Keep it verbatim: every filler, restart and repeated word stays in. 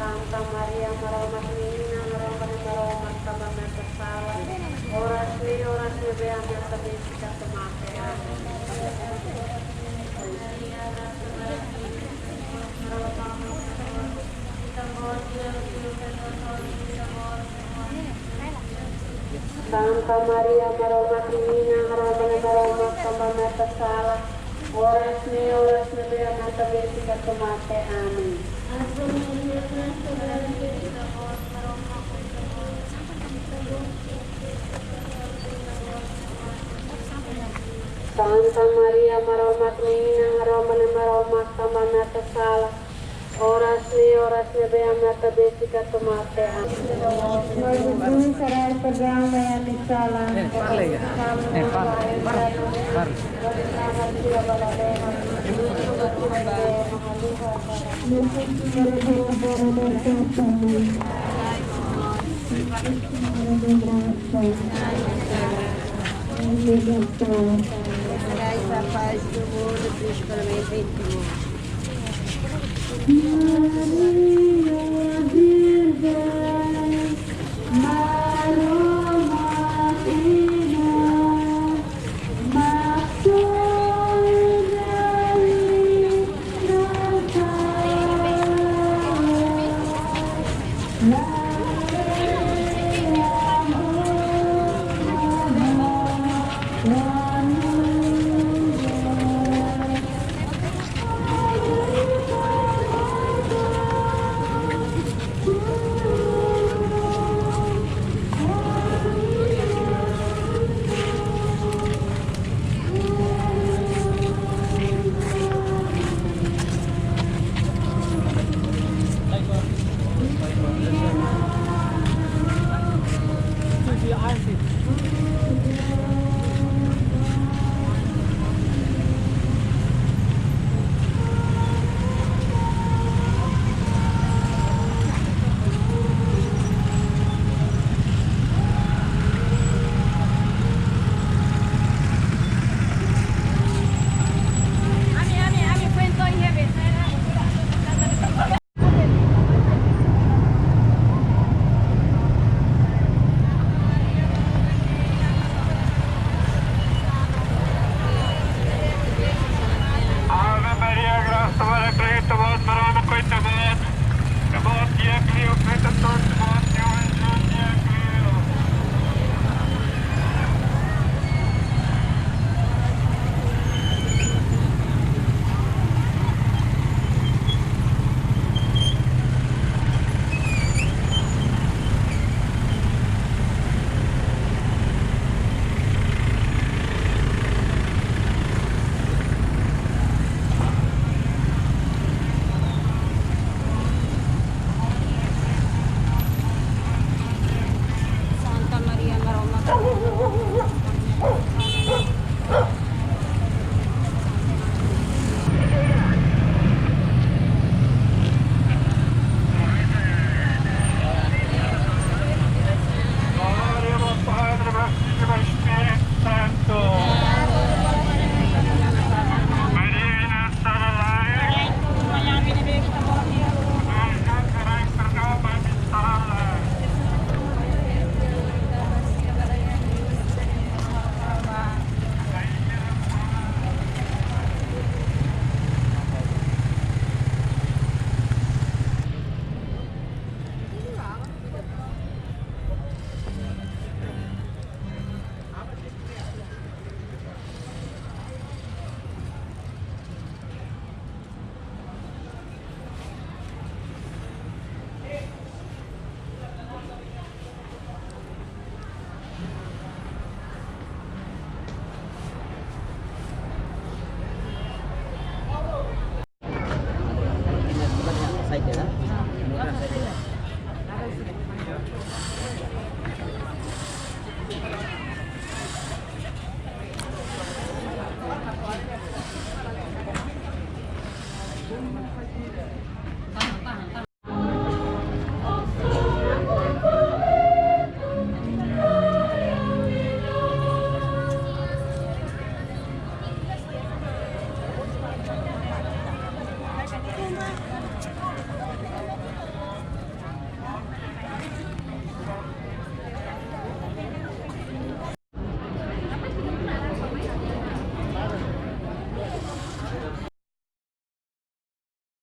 Santa Maria Maromak, Nina Maromak, Maromak tanba ami-nia sala. Oras ne'e, oras ne'ebé ami atu besik atu mate. Amen. Santa Maria Maromak, Nina Maromak, Maromak tanba ami-nia sala. Oras ne'e, oras ne'ebé ami atu besik atu mate. Amen. Santa Maria Maromak, Nina Maromak, Maromak tanba ami-nia sala. Oras ne'e, oras ne'ebé ami atu besik atu mate. Amen. Ó Jesus, herai perdão ba ami-nia sala. Eh, fala aí. Eh, fala. Fala. Fala. Graça, a paz do mundo, principalmente em ti.